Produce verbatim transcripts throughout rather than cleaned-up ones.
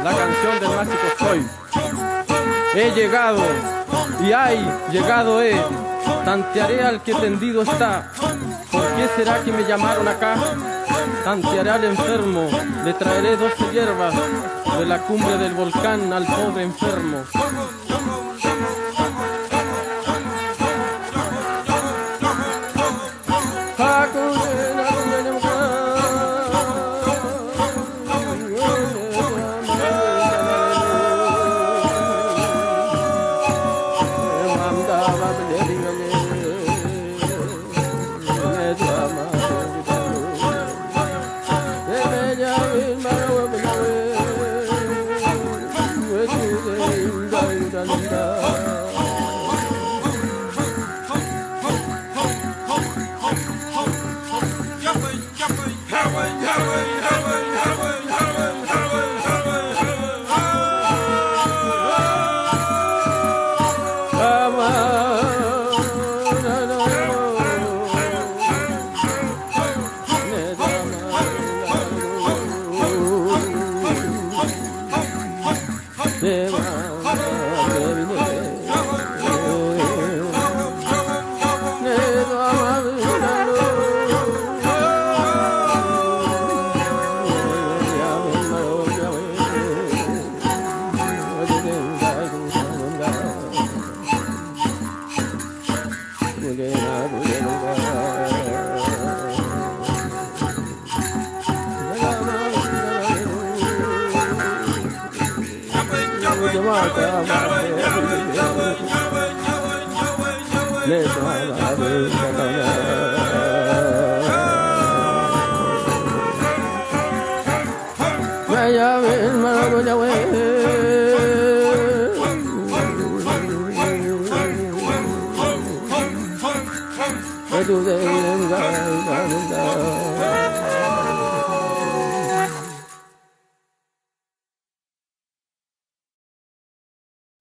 La canción del mágico Soy. He llegado, y ay, llegado he, tantearé al que tendido está. ¿Por qué será que me llamaron acá? Tantearé al enfermo, le traeré doce hierbas de la cumbre del volcán al pobre enfermo.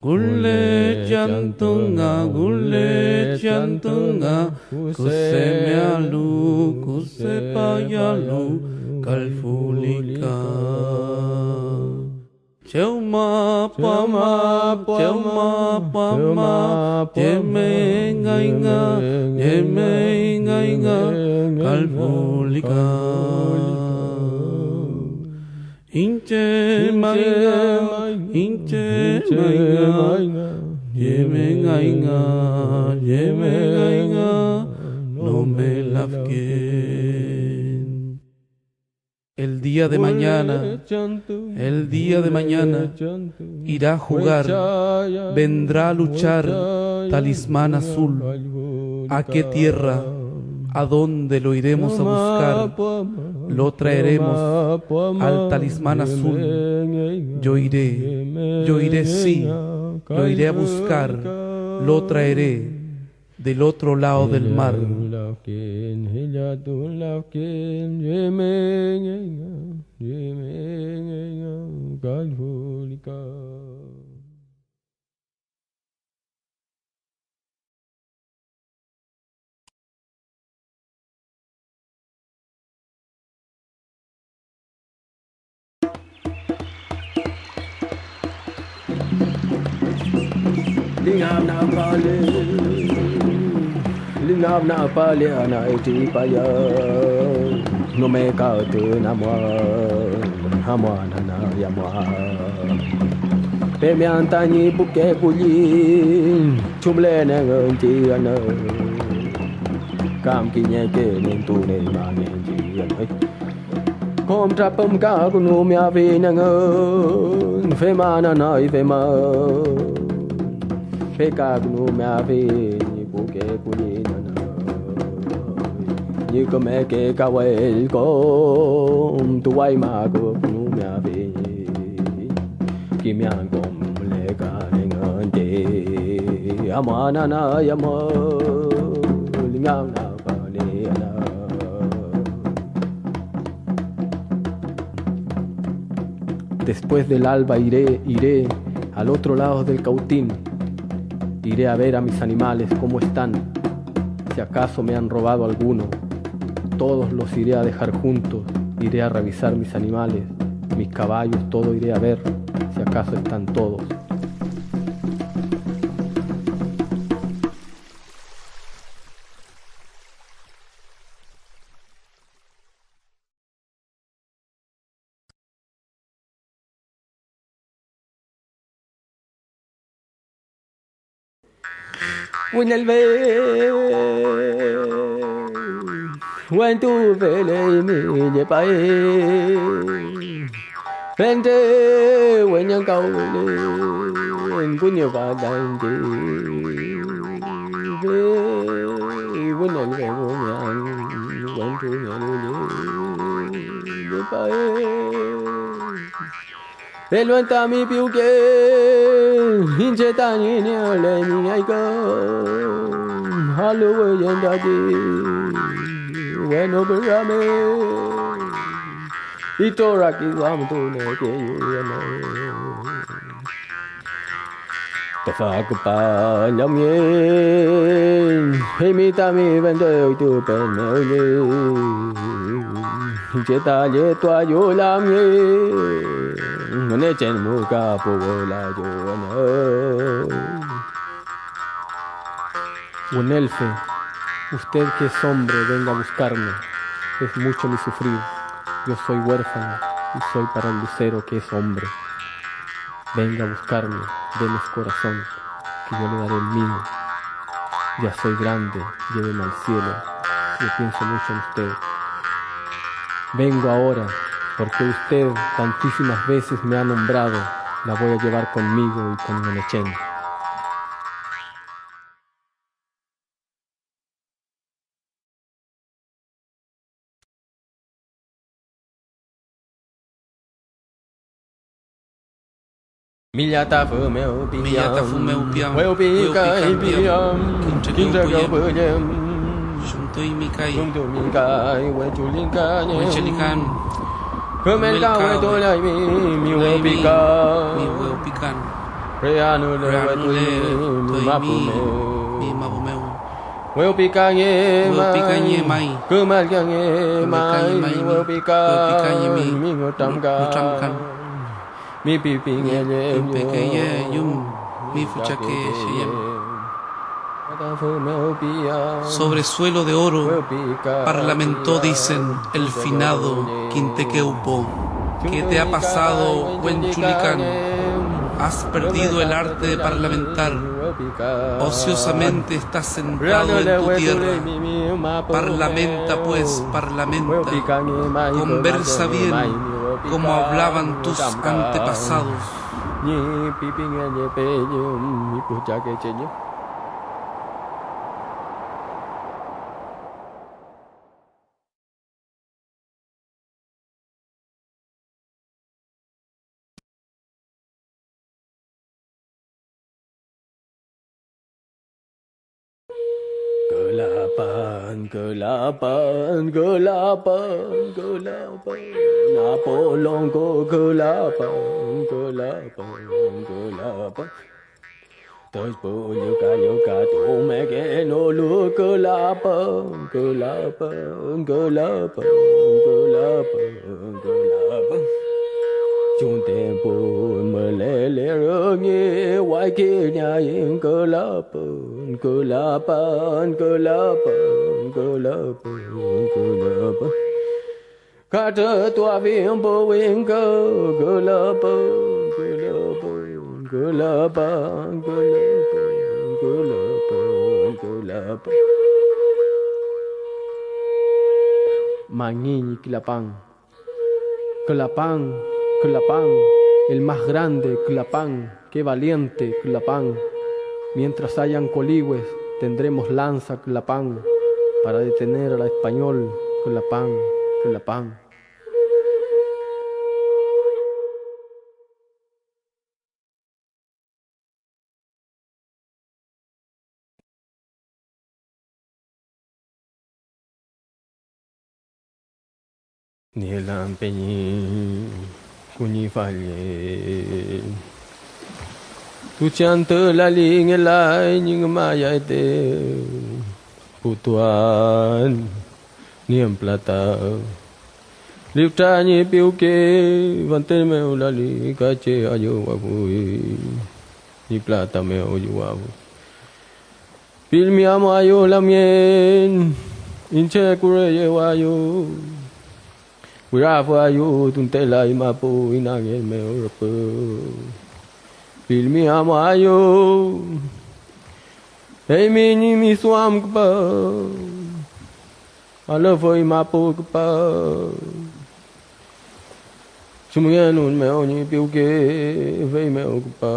Gullechantunga, gullechantunga, kusemealu, kusepayalu, kallfulika. Chew mapu ama, chew mapu ama, yemengayngay, yemengayngay, kallfulika. Iñche mayngay, iñche mayngay, yemengayngay, yemengayngay, nome lafken. El día de mañana, el día de mañana irá a jugar, vendrá a luchar Talismán Azul. ¿A qué tierra? ¿A dónde lo iremos a buscar? Lo traeremos al Talismán Azul. Yo iré, yo iré, sí, lo iré a buscar, lo traeré del otro lado del mar. Lingafnagpale, lingafnagpale anay tripaya, no me ka ütün amuan, amuan anay amuan. Pemean tañi puke kulliñ, chumlen engün ti anü. Kam kiñeke nentuneñmangen chi yallay. Kom trapümkakünumeafiñ engün, fema nanay fema. Pekakünumeafiñ ñi puke kulliñ nanay. Ñi kümeke kawell kom tuwaymakünumeafiñ. Kimian kom mülekan engün ti amuananay amul ngawna pani ana. Después del alba iré, iré al otro lado del cautín. Iré a ver a mis animales cómo están, si acaso me han robado alguno. Todos los iré a dejar juntos, iré a revisar mis animales, mis caballos, todo iré a ver, si acaso están todos. Wünelfe, wentru feleymi llepay. Fente weñangkawlen kuñiwpatanti, fey wünelfe rumean wentru nielu lle-, llükael. Eluen tami piwke, iñche tañi niele ñi ñaykün, aluwüyen tati wenu püra mew. Itrorakiduamtuniekeyu eymün. Tüfa küpallamngen, eymi tami fente üytüpen mew lle, iñche ta lletuayulamngen, Ngünechen mu ka puwülayuwün. Wünelfe, usted que es hombre, venga a buscarme. Es mucho mi sufrir. Yo soy huérfano y soy para el lucero que es hombre. Venga a buscarme, deme su corazón, que yo le daré el mío. Ya soy grande, lléveme al cielo. Yo pienso mucho en usted. Vengo ahora, porque usted tantísimas veces me ha nombrado, la voy a llevar conmigo y con Ngünechen. Millatafu mew piam, millatafu mew piam, wewpika, wewpika piam, piam, kintreke, kintreke upüllem, upüllem. Chuntuymi kay, chuntuymi kay, wechulikan, wechulikan. Kümelka, kümelka wetulaymi, mi, mi wewpika, mi wewpikan. Reanule, reanule wetuy, wetuy mi mapu mew, mi mapu mew. Wewpikange, wewpikange may, may. Kümelkange, kümelkange may, may, mi, wewpika, wewpikange mi, mi nütramkan, nütramkan. Mi pipingeyem, mi pipingeyem, mi füchakeyem. Sobre suelo de oro parlamentó, dicen, el finado Quintequeupo. ¿Qué te ha pasado, buen Chulicán? Has perdido el arte de parlamentar. Ociosamente estás sentado en tu tierra. Parlamenta, pues, parlamenta. Conversa bien, como hablaban tus antepasados. Külapan, külapan, külapan, külapan. Napolongko külapan, külapan, külapan. Tüypü llüka llüka tumekenolu külapan, külapan, külapan, külapan, külapan. Chuntempu mülele rüngi wayki ñayin külapan, külapan, külapan, külapan, külapan. Katrütuafiñ pu wingka, külapan, külapan, külapan, külapan, külapan, külapan. Mangi ñi külapan. Külapan, külapan, el más grande külapan, qué valiente külapan. Mientras hayan coligües, tendremos lanza külapan para detener al español külapan, külapan. Nielan peñi kuñi fallen. Tuchi antü lali ngelay ñi ngümayaetew. Putuan, nien plata. Liftra ñi piwke, fanten mew lali ka che ayüwafuy, ñi plata mew llüwafuy. Pilmi amuayu lamngen, iñche kureyewayu. Wirafuayu tunte lay mapu inangen mew rüpü. Pilmi amuayu, eymi ñi miswam küpa. Alüfuy mapu küpa, chumngenun mew ñi piwke, feymew küpa.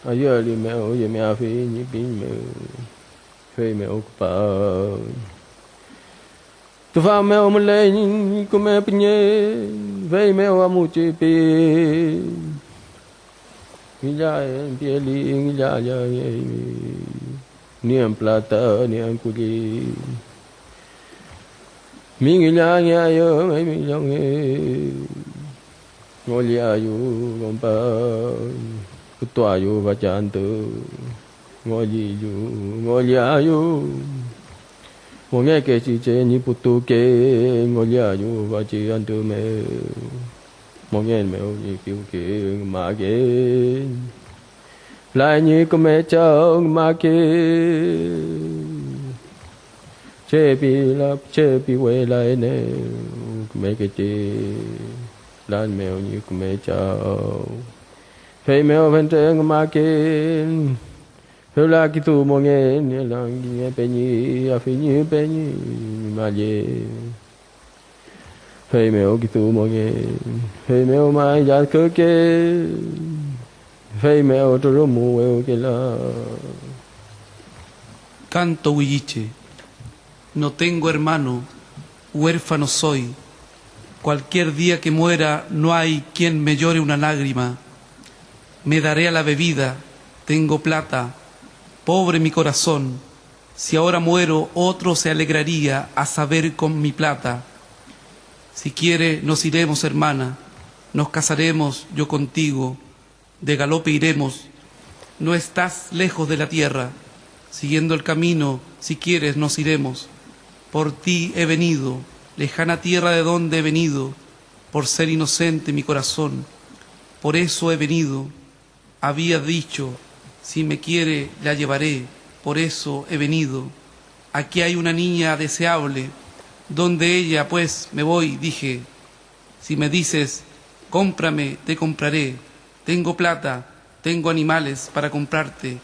Ayüali mew yemeafi ñi piñ mew, feymew küpa. Tüfa mew müley ñi küme püñeñ, feymew amuchi pi. Ngillaen pieli, ngillallangeymi, nien plata, nien kulliñ. Mi ngillañeayüm, eymi llawnge. Ngolliayu, kompañ, putuayu fachantü. Ngollillu, ngolliayu. Mongekechi che ñi putuke, ngolliayu fachi antü mew. Mongen mew ñi piwke ngümaken, lay ñi küme chaw ngümaken. Chepi la, chepi welaenew kümeke che lan mew ñi küme chaw. Feymew fentren ngümaken, fewla kisu mongen nielan kiñe peñi, afiñi peñi ñi malle. Feymew kisu mongen, feymew may lladküke, feymew trürümuwewkela. Canto Williche. No tengo hermano, huérfano soy. Cualquier día que muera no hay quien me llore una lágrima. Me daré a la bebida, tengo plata, pobre mi corazón. Si ahora muero, otro se alegraría a saber con mi plata. Si quiere, nos iremos, hermana, nos casaremos yo contigo, de galope iremos. No estás lejos de la tierra, siguiendo el camino, si quieres, nos iremos. Por ti he venido, lejana tierra de donde he venido, por ser inocente mi corazón. Por eso he venido. Había dicho: "Si me quiere, la llevaré", por eso he venido. Aquí hay una niña deseable. Donde ella, pues, me voy, dije. Si me dices: "Cómprame", te compraré. Tengo plata, tengo animales para comprarte.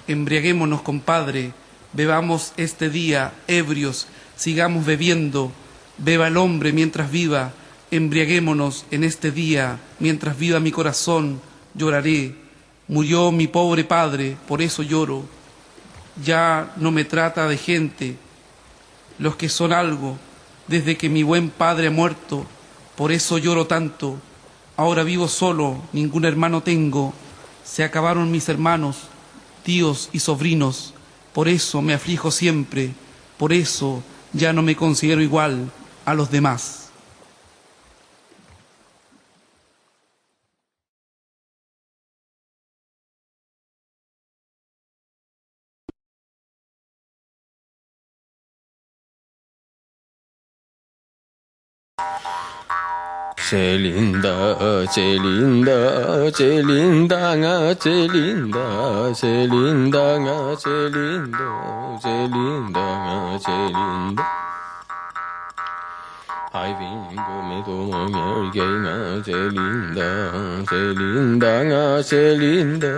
Embriaguémonos, compadre, bebamos este día, ebrios, sigamos bebiendo. Beba el hombre mientras viva, embriaguémonos en este día, mientras viva mi corazón, lloraré. Murió mi pobre padre, por eso lloro. Ya no me trata de gente los que son algo, desde que mi buen padre ha muerto, por eso lloro tanto. Ahora vivo solo, ningún hermano tengo. Se acabaron mis hermanos, tíos y sobrinos, por eso me aflijo siempre, por eso ya no me considero igual a los demás. Che linda, che linda, che linda nga, che linda, che linda nga, che linda, che linda nga, che linda. Ay, fiñi küme tumongerkey nga, che linda, che linda nga, che linda,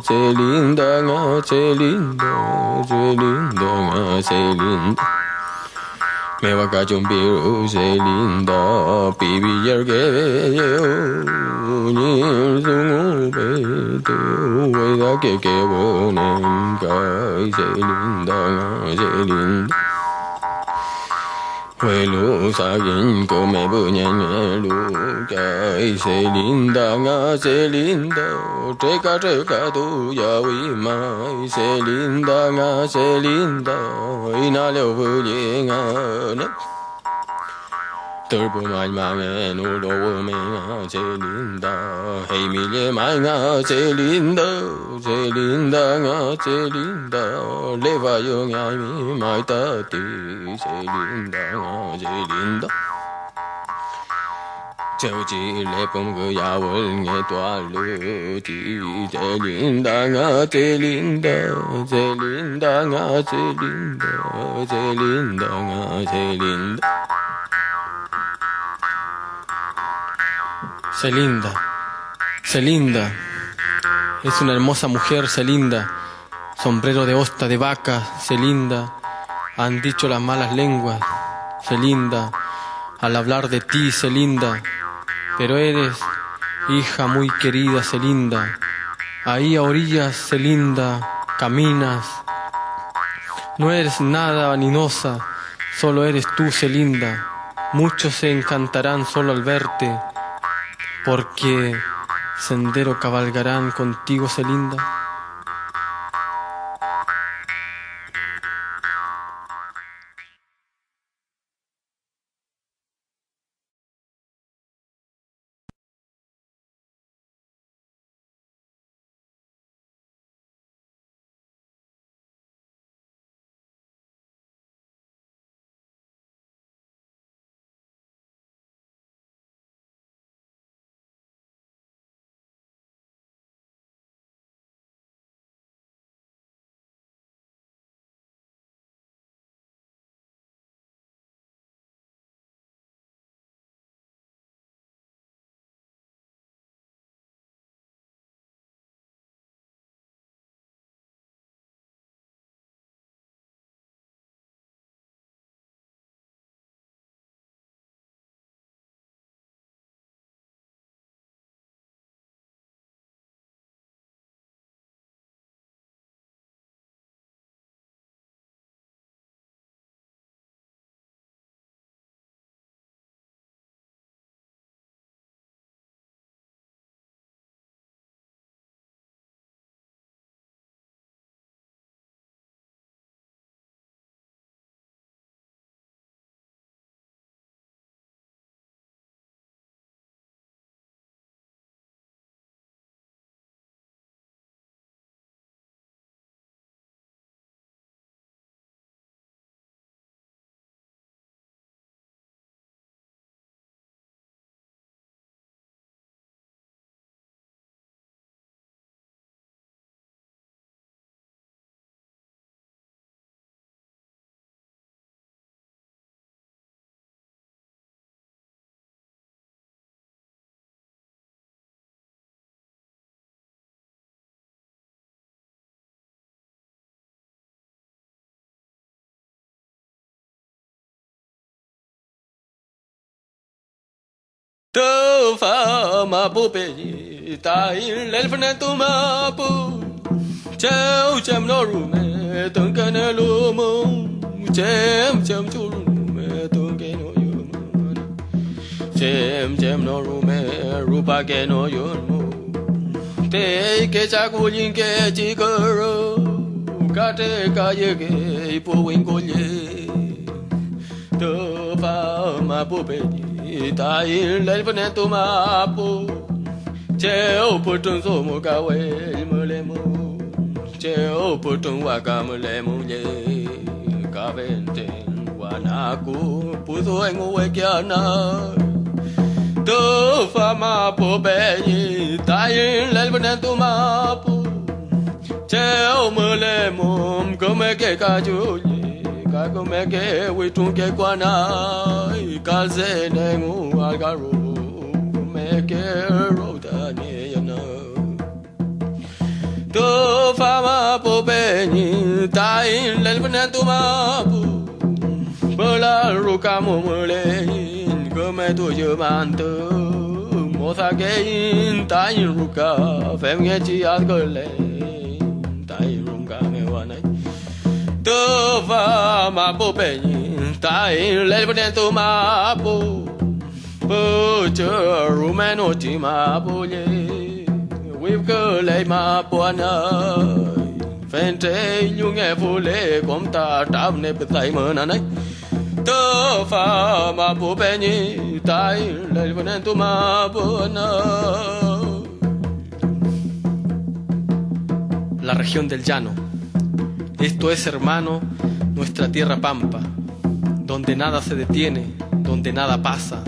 che linda nga, che linda, che linda nga, che linda. Mewaka chumpiru Selinda, piwiyerkeeyew ñi dungu petu, weyda keke wünen kay Selinda, Selinda. Welu sakin küme püñeñelu kay Selinda nga Selinda, treka treka tuyawi may Selinda nga Selinda, inalew pülli nga ne. Turpu mañmangen ulo wüme nga Selinda, eymi llemay nga Selinda, Selinda nga Selinda, lefayungeaymi may tati Selinda nga Selinda. Chew chi lepüm küyawülngetualu chi Selinda nga Selinda, Selinda nga Selinda, Selinda nga Selinda. Selinda, Selinda, es una hermosa mujer, Selinda. Sombrero de hosta de vaca, Selinda, han dicho las malas lenguas, Selinda, al hablar de ti, Selinda, pero eres hija muy querida, Selinda. Ahí a orillas, Selinda, caminas. No eres nada vaninosa, solo eres tú, Selinda. Muchos se encantarán solo al verte, porque sendero cabalgarán contigo, Selinda. Tüfa mapu peñi taiñ lelfünentu mapu, chew chem no rume tüngkenelu mu, chem chem rume tüngkenoyüm, chem chem no rume rupakenoyüm mu, tey kecha kulliñkechi kürüf ka trekayekey pu wingkulliñ. Tüfa mapu peñi taiñ lelfünentu mapu, chew pütrün domo kawell mülemu, chew pütrün waka mülemu lle, ka fentren wanaku pudu engu weke anay. Tüfa mapu peñi taiñ lelfünentu mapu, chew mülemum kümeke kachulle, ka kümeke wütrunke kuanay, ka senengu alkaru kümeke rota nieyenew. Tüfa mapu peñi taiñ lelfünentu mapu, Pülal ruka mu müleiñ küme tullüm antü, modakeiñ taiñ ruka femngechi adküleiñ taiñ ruka mew anay. Tüfa mapu peñi taiñ lelfünentu mapu, püchü rume nochi mapu lle, wifküley mapu anay, fentre illungefule kom ta trafnepütaymün anay. Tüfa mapu peñi taiñ lelfünentu mapu anay. La región del llano. Esto es, hermano, nuestra tierra pampa, donde nada se detiene, donde nada pasa.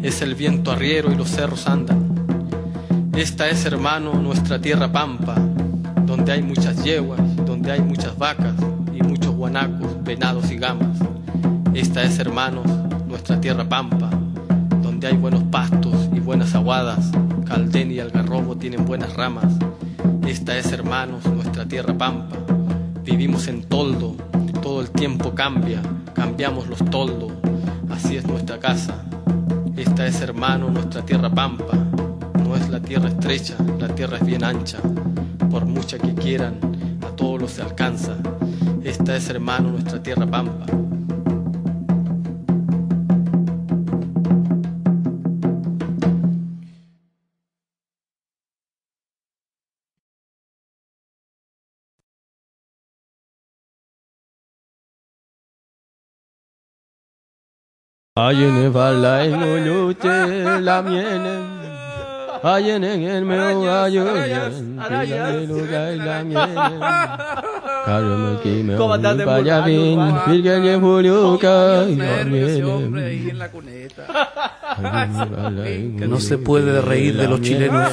Es el viento arriero y los cerros andan. Esta es, hermano, nuestra tierra pampa, donde hay muchas yeguas, donde hay muchas vacas y muchos guanacos, venados y gamas. Esta es, hermanos, nuestra tierra pampa, donde hay buenos pastos y buenas aguadas. Caldén y algarrobo tienen buenas ramas. Esta es, hermanos, nuestra tierra pampa. Vivimos en toldo, todo el tiempo cambia, cambiamos los toldos. Así es nuestra casa. Esta es, hermano, nuestra tierra pampa. No es la tierra estrecha, la tierra es bien ancha. Por mucha que quieran, a todos los se alcanza. Esta es, hermano, nuestra tierra pampa. Ayüne falay ngulluche lamyene, ayüne ngen mew ayünen, pilangelu kay lamyene. Karümüki mew pallafin, pirkeye fulu kay lamyene. No se puede reír de los chilenos.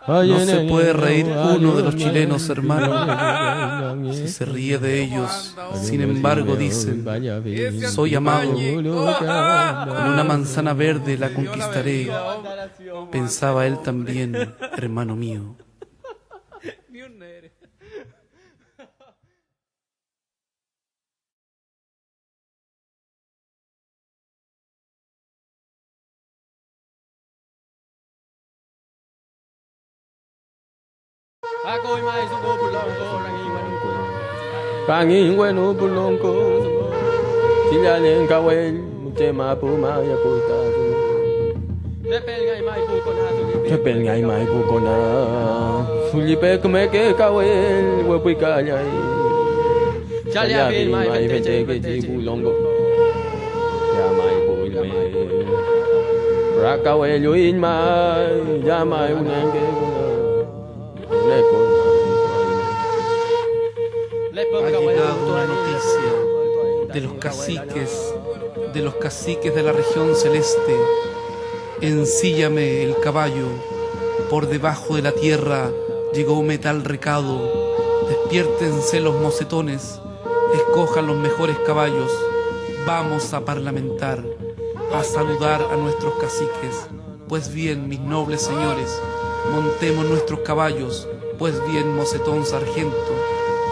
No se puede reír uno de los chilenos, hermano. Si se ríe de ellos, sin embargo, dicen: "Soy amado, con una manzana verde la conquistaré". Pensaba él también, hermano mío. Rangiñ wenu pu longko, chillalen kawell, müche mapu maya kutatu. Trepelngay may pu kona, trepelngay may pu kona, dullipe kümeke kawell wepwikallay. Chaliafiñ may fentekechi pu longko. Yamay pu ülme. Rakawelluiñ may, yamay wünenke kona. Ha llegado una noticia de los caciques, de los caciques de la región celeste. Ensíllame el caballo. Por debajo de la tierra llegó un metal recado. Despiértense los mocetones, escojan los mejores caballos. Vamos a parlamentar, a saludar a nuestros caciques. Pues bien, mis nobles señores, montemos nuestros caballos. Pues bien, mocetón sargento,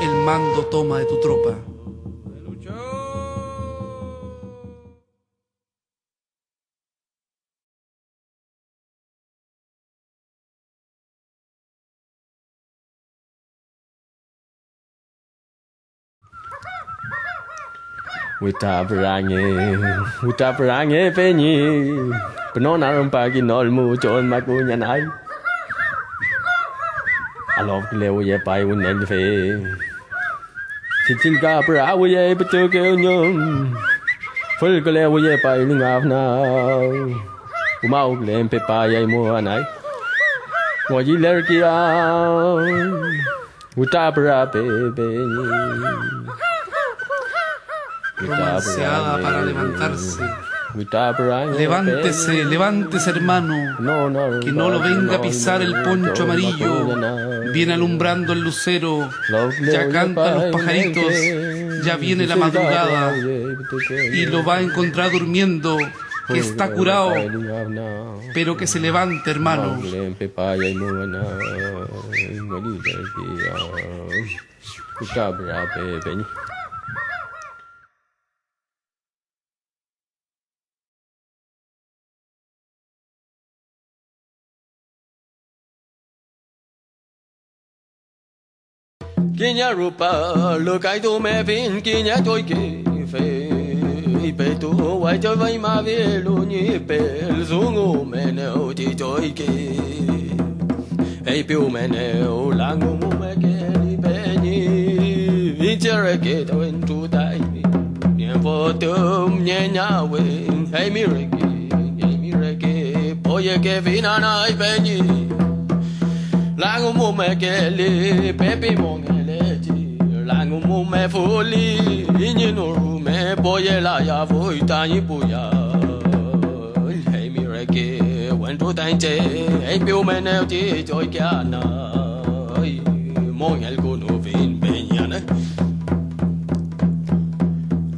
el mando toma de tu tropa. Witrapürange, witrapürange peñi, pünon arümpa kinol mu chon maku ñanay. Alofkülewiyepay wünelfe. Chichilka pürawiyey pütüke üñüm, fülkülewiyepay lingafna, umawkülen pepayay mu anay. Ngoyilerkiyay, witrapürape peñi. Romanceada para levantarse. Levántese, levántese, hermano, que no lo venga a pisar el poncho amarillo. Viene alumbrando el lucero, ya cantan los pajaritos, ya viene la madrugada y lo va a encontrar durmiendo, que está curado, pero que se levante, hermanos. Kiñe rupalu kay dumefiñ kiñe choyke, fey petu waychawüñmafilu ñi peldungumenew ti choyke. Fey piwmenew langümumekeli peñi, iñche reke ta wentru taymi, ñi fotüm ñi ñawe, eymi reke, eymi reke poyekefiñ anay peñi. Langümumekeli pepi mongelechi, langümumefuli iñi no rume poyelayafuy tañi pu yall. Eymi reke wentru ta iñche, eymi piwmenewchi choyke anay, mongelkünufiñ peñi anay.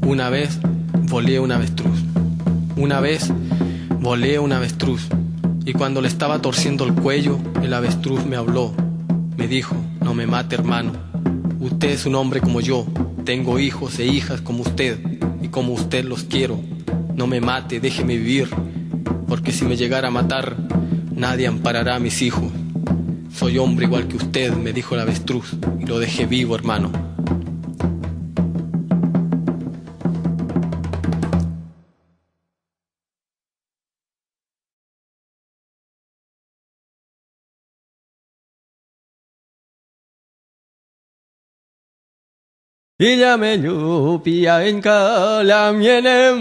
Una vez volé un avestruz. Una vez volé un avestruz. Y cuando le estaba torciendo el cuello, el avestruz me habló. Me dijo: "No me mate, hermano. Usted es un hombre como yo. Tengo hijos e hijas como usted, y como usted los quiero. No me mate, déjeme vivir, porque si me llegara a matar, nadie amparará a mis hijos. Soy hombre igual que usted", me dijo el avestruz, y lo dejé vivo, hermano. Illameyu piaen ka lamngenem,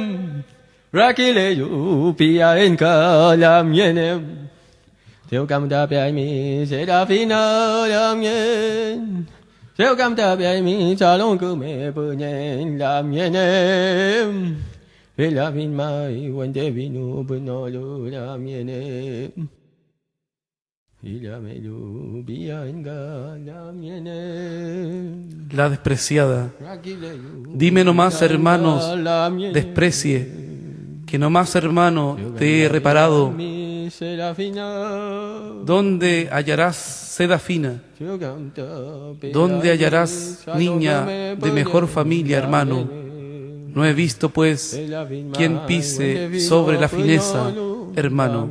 rakileyu piaen ka lamngenem. Chew kam ta piaymi Serafina lamngen, chew kam ta piaymi Salon küme püñeñ lamngenem. Filafiñ may wente fiñu pünolu lamngenem. Filameyu piaen ka lamngenem. La despreciada. Rakileyu. Dime nomás, hermanos, lamngenem. Desprecie, que nomás, hermano, te he reparado. Mi Serafina. ¿Dónde hallarás seda fina? ¿Dónde hallarás niña de mejor familia, hermano? No he visto, pues, quien pise sobre la fineza, hermano.